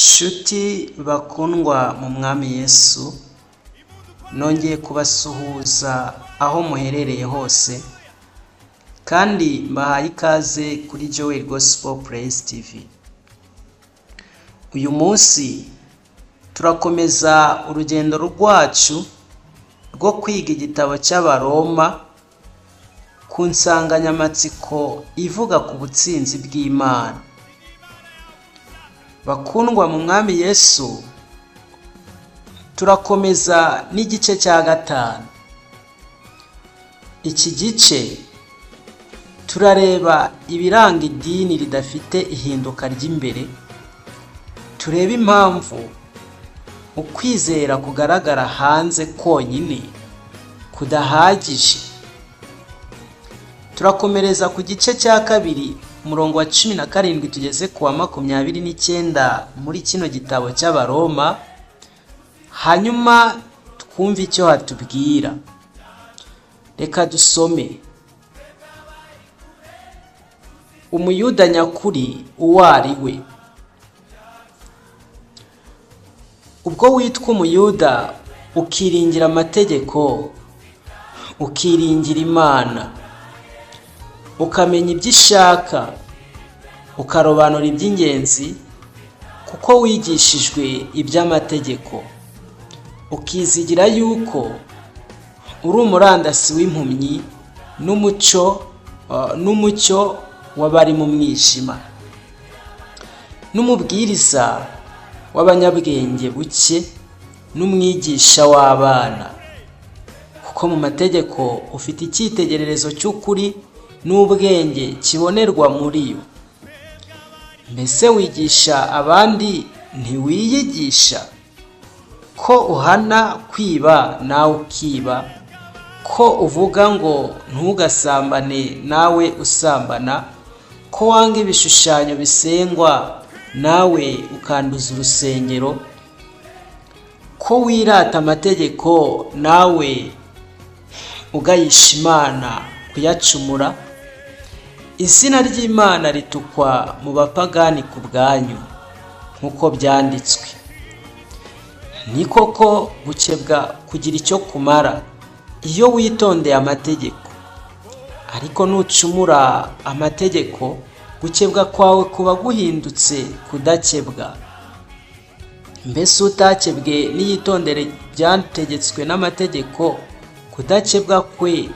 Nshuti bakundwa mu Mwami Yesu, nongeye kubasuhuza aho muherereye hose, kandi mbahaye ikaze kuri Joel Gospel Praise TV. Uyu munsi turakomeza urugendo rwacu rwo kwiga igitabo cy'Abaroma ku nsanganyamatsiko ivuga ku butsinzi bw'Imana. Bakundwa mu Mwami Yesu, turakomeza n'igice cya gatanu. Iki gice turareba ibiranga idini ridafite ihinduka ry'imbere, turebe impamvu ukwizera kugaragara hanze konyine kudahagije. Turakomereza ku gice cya kabiri, umurongo wa 17 tugeze ku wa 29 muri kino gitabo cy'Abaroma, hanyuma twumve icyo hatubwira. Reka dusome. Umuyuda nyakuri uwo ari we. Ubwo witwa Umuyuda ukiringira amategeko, ukiringira Imana, ukamenya ibyo ishaka, ukarobanura iby'ingenzi, kuko wigishijwe iby'amategeko, ukizigira yuko uri umurandasi w'impumyi n'umucyo w'abari mu mwijima, n'umubwiriza w'abanyabwenge buke, n'umwigisha w'abana, kuko mu mategeko ufite icyitegererezo cy'ukuri n'ubwenge kibonerwa muri yo. Mbese wigisha abandi ntiwiyigisha? Ko uhana kwiba nawe ukiba, ko uvuga ngo ntugasambane nawe usambana, ko wanga ibishushanyo bisengwa nawe ukanduza urusengero, ko wirata amategeko nawe ugayisha Imana kuyacumura. Izina ry'Imana ritukwa mu bapagani ku bwanyu, nk'uko byanditswe. Ni koko gukebwa kugira icyo kumara iyo witondeye amategeko, ariko nucumura amategeko, gukebwa kwawe kuba guhindutse kudakebwa. Mbese utakebwe niyitondere ibyategetswe n'amategeko, kudakebwa kwe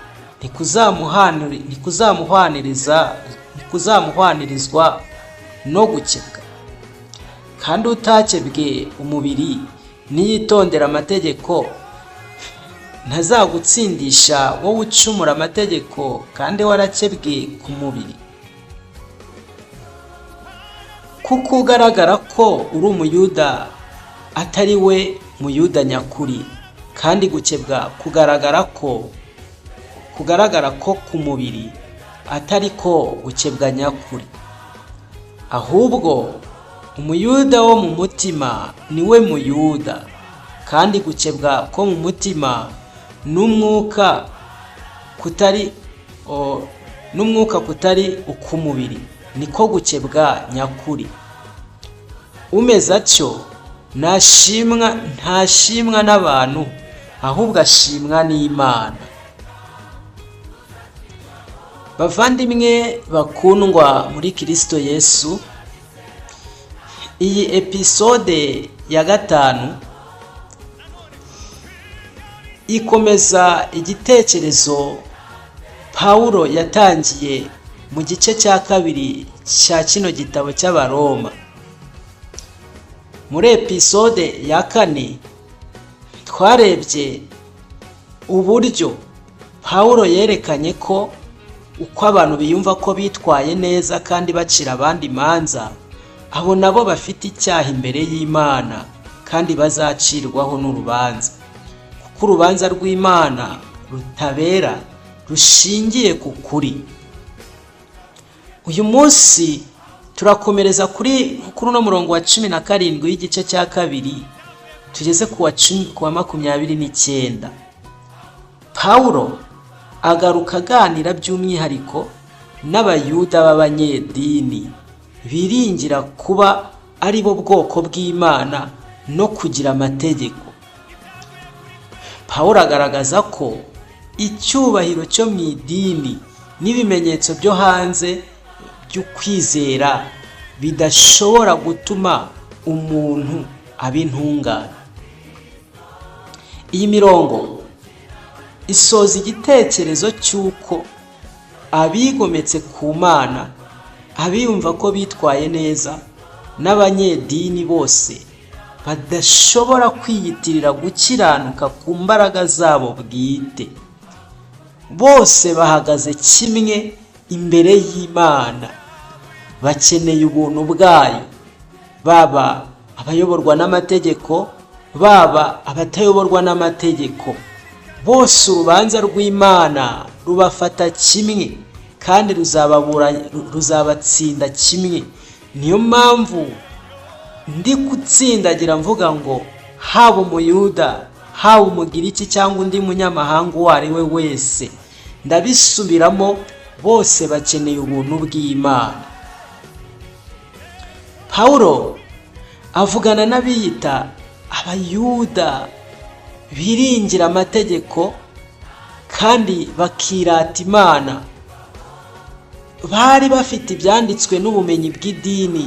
ntikuzamuhwanirizwa no gukebwa. Kandi utakebwe umubiri niyitondera amategeko, ntazagutsindisha wowe ucumura amategeko kandi warakebwe ku mubiri. Kuko ugaragara ko uri Umuyuda atari we Muyuda nyakuri, kandi gukebwa kugaragara ko ku mubiri atari ko gukebwa nyakuri. Ahubwo Umuyuda wo mu mutima ni we Muyuda, kandi gukebwa ko mu mutima n'umwuka kutari uk'umubiri, niko gukebwa nyakuri. Umeze atyo ntashimwa n'abantu, ahubwo ashimwa n'Imana. Bavandimwe bakundwa muri Kristo Yesu, iyi episode ya gatanu ikomeza igitekerezo Pawulo yatangiye mu gice cya kabiri cya kino gitabo cy'Abaroma. Muri episode ya kane twarebye uburyo Pawulo yerekanye ko uko abantu biyumva ko bitwaye neza kandi bacira abandi imanza, abo nabo bafite icyaha imbere y'Imana kandi bazacirwaho n'urubanza, kuko urubanza rw'Imana rutabera rushingiye ku kuri. Uyu munsi turakomereza kuri uno murongo wa 17 w'igice cya kabiri, tugeze ku wa 29. Pawulo agaruka aganira by'umwihariko n'Abayuda b'abanyedini biringira kuba ari bo bwoko bw'Imana no kugira amategeko. Pawulo agaragaza ko icyubahiro cyo mu idini n'ibimenyetso byo hanze by'ukwizera bidashobora gutuma umuntu aba intungane. Iyi mirongo isoza igitekerezo cy'uko abigometse ku Mana, abiyumva ko bitwaye neza, n'abanyedini bose badashobora kwiyitirira gukiranuka ku mbaraga zabo bwite. Bose bahagaze kimwe imbere y'Imana, bakeneye ubuntu bwayo, baba abayoborwa n'amategeko, baba abatayoborwa n'amategeko. Bose urubanza rw'Imana rubafata kimwe kandi ruzabatsinda kimwe. Niyo mpamvu ndi gutsindagira mvuga ngo haba Umuyuda, haba Umugiriki cyangwa undi munyamahanga uwo ari we wese, ndabisubiramo, bose bakeneye ubuntu bw'Imana. Pawulo avugana n'abiyita Abayuda biringira amategeko kandi bakirata Imana. Bari bafite ibyanditswe n'ubumenyi bw'idini,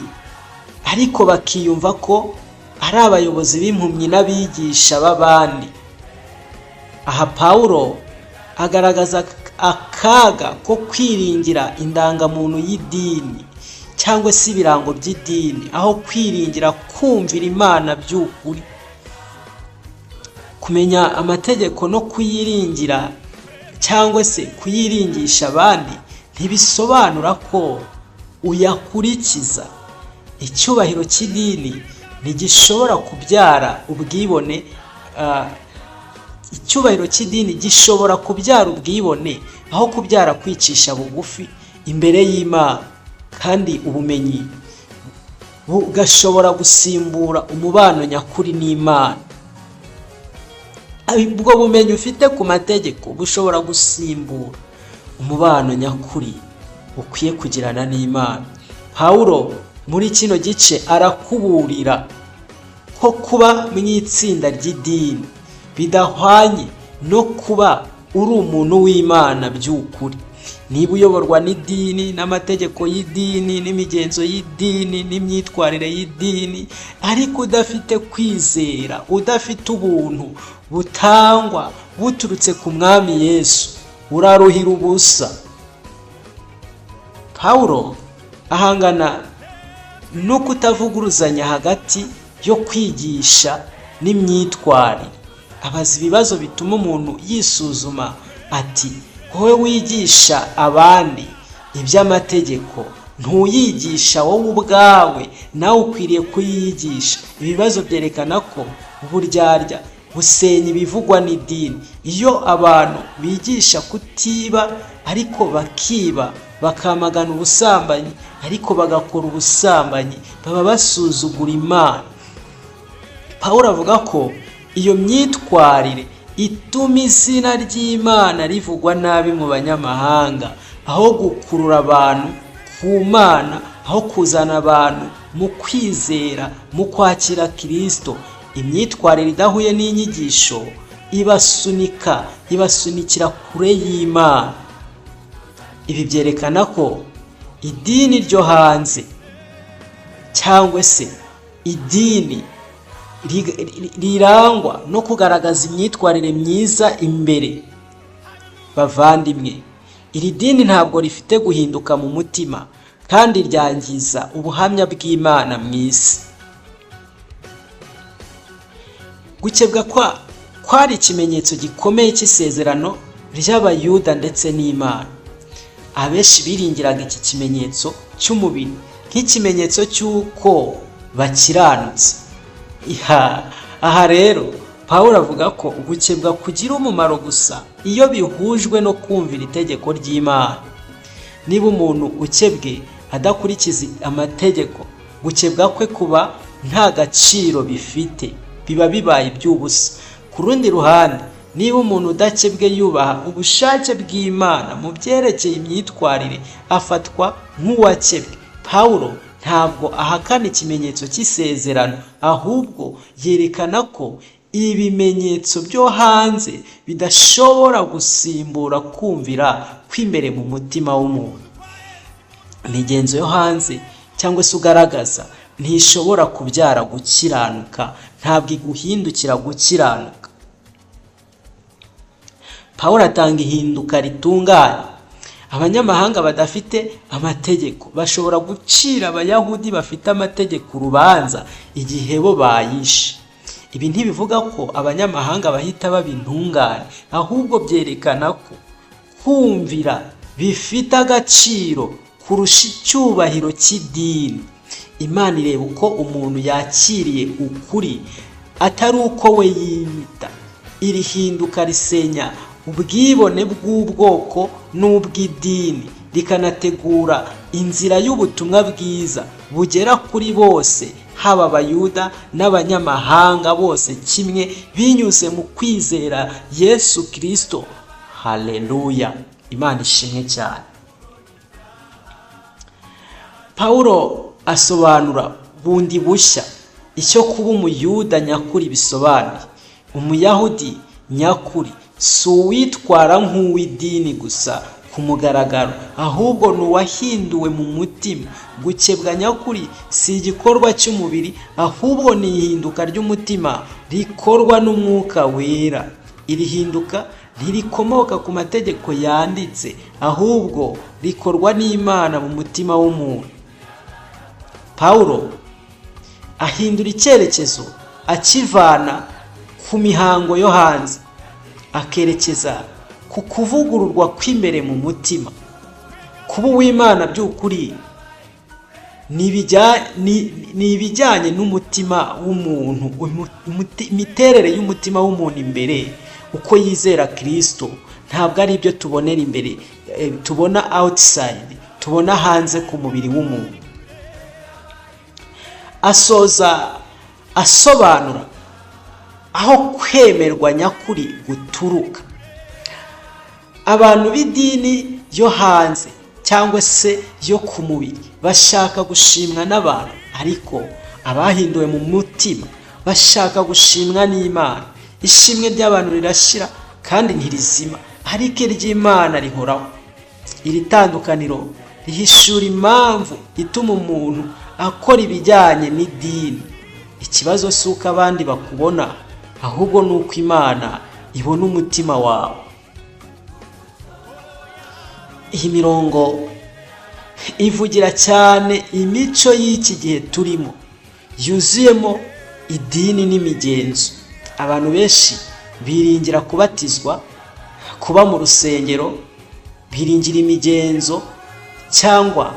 ariko bakiyumva ko ari abayobozi b'impumyi n'abigisha b'abandi. Aha Pawulo agaragaza akaga ko kwiringira indangamuntu y'idini cyangwa se ibirango by'idini, aho kwiringira kumvira Imana by'ukuri. Kumenya amategeko no kuyiringira cyangwa se kuyiringisha abandi ntibisobanura ko uyakurikiza. Icyubahiro cy'idini ntigishobora kubyara ubwibone. Icyubahiro cy'idini gishobora kubyara ubwibone aho kubyara kwicisha bugufi imbere y'Imana, kandi ubumenyi bugashobora gusimbura umubano nyakuri n'Imana. Ubwo bumenyi ufite ku mategeko bushobora gusimbura umubano nyakuri ukwiye kugirana n'Imana. Pawulo muri kino gice arakuburira ko kuba mu itsinda ry'idini bidahwanye no kuba uri umuntu w'Imana by'ukuri. Niba uyoborwa n'idini, n'amategeko y'idini, n'imigenzo y'idini, n'imyitwarire y'idini, ariko udafite kwizera, udafite ubuntu butangwa buturutse ku Mwami Yesu, uraruhira ubusa. Pawulo ahangana no kutavuguruzanya hagati yo kwigisha n'imyitwarire. Abaza ibibazo bituma umuntu yisuzuma, ati: "Wowe wigisha abandi iby'amategeko, ntuyigisha wowe ubwawe? Nawe ukwiriye kuyigisha." Ibibazo byerekana ko uburyarya busenya ibivugwa n'idini. Iyo abantu bigisha kutiba ariko bakiba, bakamagana ubusambanyi ariko bagakora ubusambanyi, baba basuzugura Imana. Pawulo avuga ko iyo myitwarire ituma izina ry'Imana rivugwa nabi mu banyamahanga, aho gukurura abantu ku Mana, aho kuzana abantu mu kwizera, mu kwakira Kirisito. Imyitwarire idahuye n'inyigisho ibasunika, ibasunikira kure y'Imana. Ibi byerekana ko idini ryo hanze cyangwa se idini rirangwa no kugaragaza imyitwarire myiza imbere, bavandimwe, iri dini ntabwo rifite guhinduka mu mutima kandi ryangiza ubuhamya bw'Imana mu isi. Gukebwa kwari ikimenyetso gikomeye cy'isezerano ry'Abayuda ndetse n'Imana. Abenshi biringiraga iki kimenyetso cy'umubiri nk'ikimenyetso cy'uko bakiranutse. Aha rero Pawulo avuga ko gukebwa kugira umumaro gusa iyo bihujwe no kumvira itegeko ry'Imana. Niba umuntu ukebwe adakurikiza amategeko, gukebwa kwe kuba nta gaciro bifite, biba bibaye iby'ubusa. Ku rundi ruhande, niba umuntu udakebwe yubaha ubushake bw'Imana mu byerekeye imyitwarire, afatwa nk'uwakebwe. Pawulo Ntabwo ahakana ikimenyetso cy'isezerano, ahubwo yerekana ko ibimenyetso byo hanze bidashobora gusimbura kumvira kw'imbere mu mutima w'umuntu. Imigenzo yo hanze cyangwa se ugaragaza ntishobora kubyara gukiranuka, ntabwo iguhindukira gukiranuka. Pawulo atanga ihinduka ritunganye. Abanyamahanga badafite amategeko bashobora gucira Abayahudi bafite amategeko urubanza igihe bo bayishe. Ibi ntibivuga ko abanyamahanga bahita baba intungane, ahubwo byerekana ko kumvira bifite agaciro kurusha icyubahiro cy'idini. Imana ireba uko umuntu yakiriye ukuri, atari uko we yiyita. Iri hinduka risenya ubwibone bw'ubwoko n'ubw'idini, rikanategura inzira y'ubutumwa bwiza bugera kuri bose, haba Abayuda n'abanyamahanga bose kimwe, binyuze mu kwizera Yesu Kirisito. Haleluya, Imana ishimwe cyane. Pawulo asobanura bundi bushya icyo kuba Umuyuda nyakuri bisobanuye. Umuyahudi nyakuri si uwitwara nk'uw'idini gusa ku mugaragaro, ahubwo ni uwahinduwe mu mutima. Gukebwa nyakuri si igikorwa cy'umubiri, ahubwo ni ihinduka ry'umutima rikorwa n'Umwuka Wera. Iri hinduka ntirikomoka ku mategeko yanditse, ahubwo rikorwa n'Imana mu mutima w'umuntu. Pawulo ahindura icyerekezo, akivana ku mihango yo hanze akerekeza ku kuvugururwa kw'imbere mu mutima. Kuba uw'Imana by'ukuri ni ibijyanye n'umutima w'umuntu, imiterere y'umutima w'umuntu imbere, uko yizera Kirisito. Ntabwo ari ibyo tubonera imbere, tubona outside, tubona hanze ku mubiri w'umuntu. Asoza asobanura aho kwemerwa nyakuri guturuka. Abantu b'idini yo hanze cyangwa se yo ku mubiri bashaka gushimwa n'abantu, ariko abahinduwe mu mutima bashaka gushimwa n'Imana. Ishimwe ry'abantu rirashira kandi ntirizima, ariko iry'Imana rihoraho. Iri tandukaniro rihishura impamvu ituma umuntu akora ibijyanye n'idini. Ikibazo si uko abandi bakubona, ahubwo ni uko Imana ibona umutima wawe. Iyi mirongo ivugira cyane imico y'iki gihe turimo yuzuyemo idini n'imigenzo. Abantu benshi biringira kubatizwa, kuba mu rusengero, biringira imigenzo cyangwa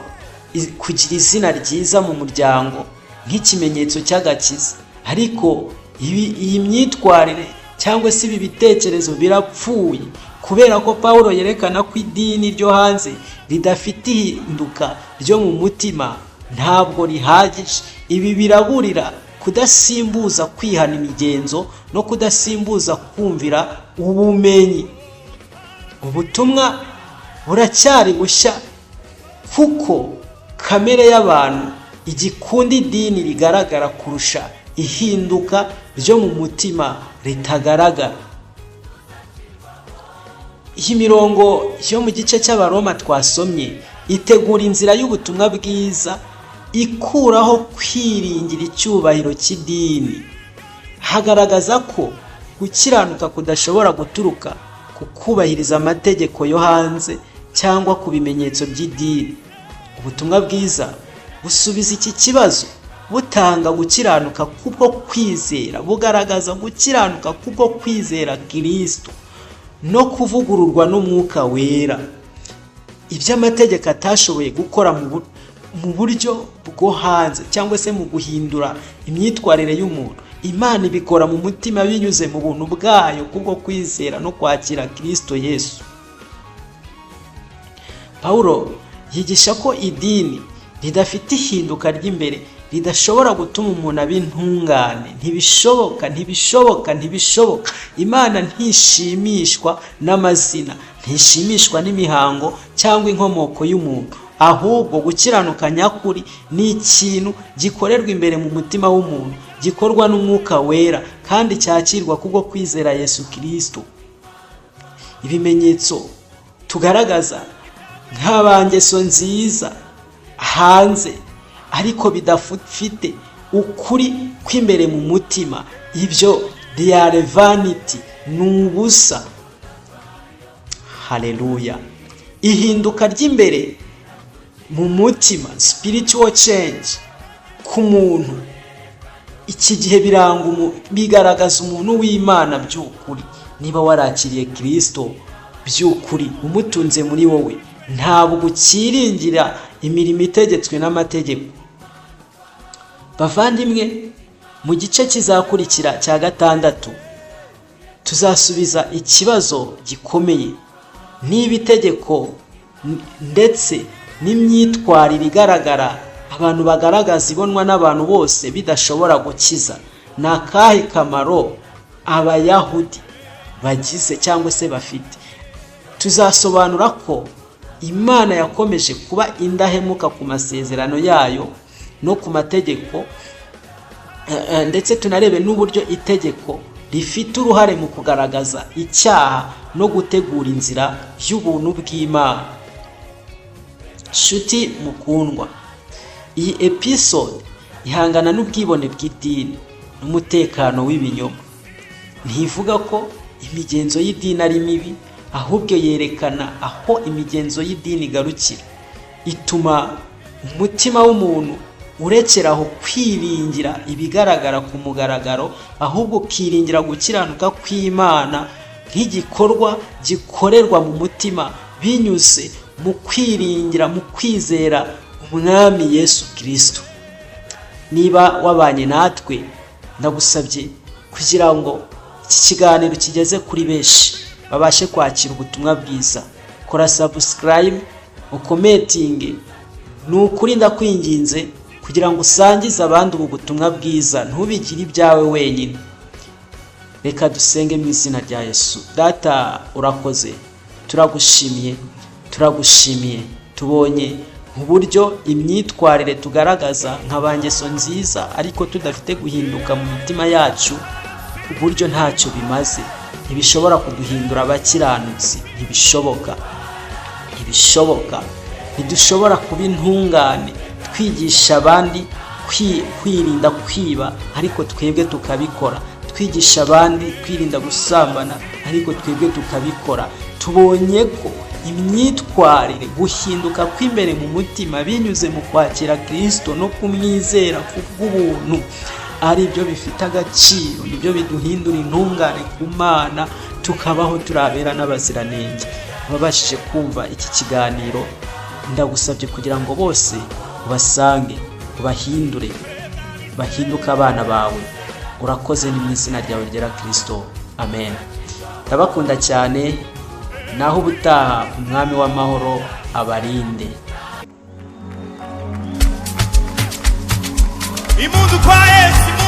kugira izina ryiza mu muryango nk'ikimenyetso cy'agakiza. Ariko iyi myitwarire cyangwa se ibi bitekerezo birapfuye, kubera ko Paul yerekana ko idini ryo hanze ridafite ihinduka ryo mu mutima ntabwo rihagije. Ibi biraburira kudasimbuza kwihana imigenzo no kudasimbuza kumvira ubumenyi. Ubutumwa buracyari bushya, kuko kamere y'abantu igikunda idini rigaragara kurusha ihinduka ryo mu mutima ritagaragara. Iyi mirongo yo mu gice cy'Abaroma twasomye itegura inzira y'ubutumwa bwiza ikuraho kwiringira icyubahiro cy'idini. Hagaragaza ko gukiranuka kudashobora guturuka ku kubahiriza amategeko yo hanze cyangwa ku bimenyetso by'idini. Ubutumwa bwiza busubiza iki kibazo, butanga gukiranuka kubwo kwizera, bugaragaza gukiranuka kubwo kwizera Kirisito no kuvugururwa n'Umwuka Wera. Ibyo amategeko atashoboye gukora mu buryo bwo hanze cyangwa se mu guhindura imyitwarire y'umuntu, Imana ibikora mu mutima binyuze mu buntu bwayo kubwo kwizera no kwakira Kirisito Yesu. Pawulo yigisha ko idini ridafite ihinduka ry'imbere ridashobora gutuma umuntu aba intungane. Ntibishoboka, ntibishoboka, ntibishoboka. Imana ntishimishwa n'amazina, ntishimishwa n'imihango cyangwa inkomoko y'umuntu. Ahubwo gukiranuka nyakuri ni ikintu gikorerwa imbere mu mutima w'umuntu, gikorwa n'Umwuka Wera kandi cyakirwa kubwo kwizera Yesu Kirisito. Ibimenyetso tugaragaza nk'abangeso nziza hanze ariko bidafite ukuri kw'imbere mu mutima, ibyo they are vanity, ni ubusa. Haleluya! Ihinduka ry'imbere mu mutima, spiritual change ku muntu, iki gihe biranga, bigaragaza umuntu w'Imana by'ukuri. Niba warakiriye Kirisito by'ukuri, umutunze muri wowe, ntabwo ukiringira imirimo itegetswe n'amategeko. Bavandimwe, mu gice kizakurikira cya gatandatu tuzasubiza ikibazo gikomeye: niba itegeko ndetse n'imyitwarire igaragara abantu bagaragaza ibonwa n'abantu bose bidashobora gukiza, ni akahe kamaro Abayahudi bagize cyangwa se bafite? Tuzasobanura ko Imana yakomeje kuba indahemuka ku masezerano yayo no ku mategeko, ndetse tunarebe n'uburyo itegeko rifite uruhare mu kugaragaza icyaha no gutegura inzira y'ubuntu bw'Imana. Shuti mukundwa, iyi episode ihangana n'ubwibone bw'idini n'umutekano w'ibinyoma. Ntivuga ko imigenzo y'idini ari mibi, ahubwo yerekana aho imigenzo y'idini igarukira. Ituma umutima w'umuntu urekeraho kwiringira ibigaragara ku mugaragaro, ahubwo ukiringira gukiranuka kw'Imana nk'igikorwa gikorerwa mu mutima binyuze mu kwiringira, mu kwizera Umwami Yesu Kirisito. Niba wabanye natwe, ndagusabye kugira ngo iki kiganiro kigeze kuri benshi, babashe kwakira ubutumwa bwiza. Kora subscribe, ucommentinge. Ni ukuri ndakwinginze kugira ngo usangize abandi ubu butumwa bwiza, ntubigire ibyawe wenyine. Reka dusenge mu izina rya Yesu. Data, urakoze, turagushimiye, turagushimiye. Tubonye uburyo imyitwarire tugaragaza nka ba ngeso nziza ariko tudafite guhinduka mu mitima yacu, uburyo ntacyo bimaze, ntibishobora kuduhindura abakiranutsi. Ntibishoboka, ntibishoboka. Ntidushobora kuba intungane twigisha abandi kwirinda kwiba ariko twebwe tukabikora, twigisha abandi kwirinda gusambana ariko twebwe tukabikora. Tubonye ko imyitwarire, guhinduka kw'imbere mu mutima binyuze mu kwakira Kirisito no kumwizera kubw'ubuntu ari byo bifite agaciro, nibyo biduhindura intungane ku Mana, tukabaho turabera n'abaziranenge. Ababashije kumva iki kiganiro, ndagusabye kugira ngo bose ubasange, ubahindure, bahinduke abana bawe. Urakoze, ni mu izina ryawe ryera Kirisito, amen. Ndabakunda cyane, naho ubutaha. Umwami w'amahoro abarinde. Impundu kwa Yesu.